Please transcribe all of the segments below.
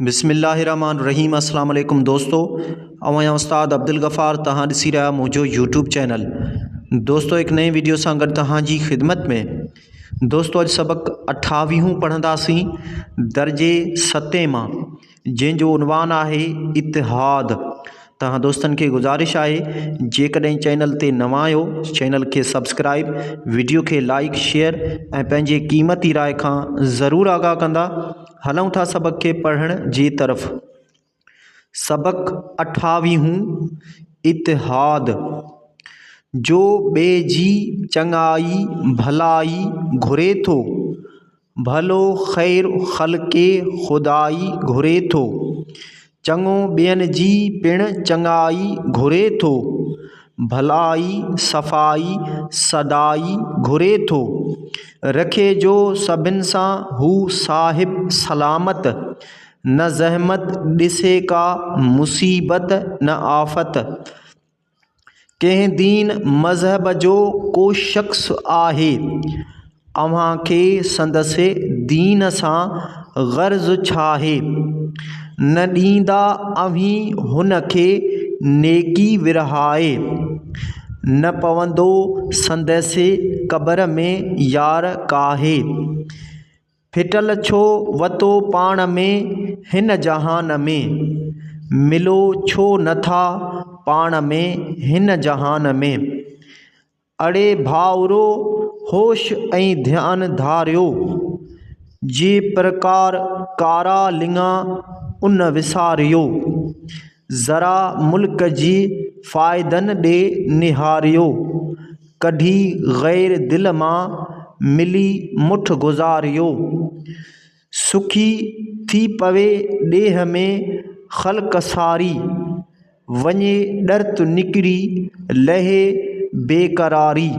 بسم الله الرحمن الرحيم السلام عليڪم دوستو اوهان جا استاد عبدالغفار توهان ڏسي رهيا منهنجو يوٽيوب چينل دوستو هڪ نئين ويڊيو سان گڏ توهان جي خدمت ۾ دوستو اڄ سبق اٺاويهون پڙهنداسين درجي ستين مان جنهن جو عنوان آهي اتحاد توهان دوستن کي گذارش آهي جيڪڏهن چينل تي نوان آهيو چينل کي سبسڪرائب ويڊيو کي لائڪ شيئر ۽ پنهنجي قيمتي راء کان ضرور آگاهه ڪندا هلون ٿا سبق کي پڙهڻ جي طرف سبق اٺاويهون اتحاد جو ٻئي جي چڱائي ڀلائي گهري ٿو ڀلو خير خلق خدائي گهري ٿو. چڱو ٻين جي پڻ چڱائي گهري ٿو. ڀلائي صفائي سدائي گهري ٿو. رکي جو سڀن سان هو صاحب سلامت. نه زحمت ڏسي ڪا مصيبت نه آفت. ڪنهن دين مذهب جو ڪو شخص آهي، اوهان کي سندس دين سان غرض ڇاهي؟ نه ڏيندا اوهين هن کي نيڪي ورهائي، نه پوندو سندس قبر ۾ يار ڪاهي. ڦٽل ڇو وتو پاڻ ۾ هن جهان ۾، ملو ڇو نه ٿا پاڻ ۾ هن جهان ۾. اڙي ڀائرو هوش ۽ ڌيان ڌاريو، جي پرڪار ڪارا لڱا ان وساريو. ذرا ملڪ جي فائدن ڏي نهاريو. ڪڍي غير دل مان ملي مٺ گذاريو. سکي ٿي پوي ڏيهه ۾ خلق ساري. وڃي ڏرت نڪري لهي بيقراري.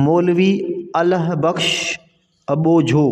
مولوي الهه بخش اٻوجهو.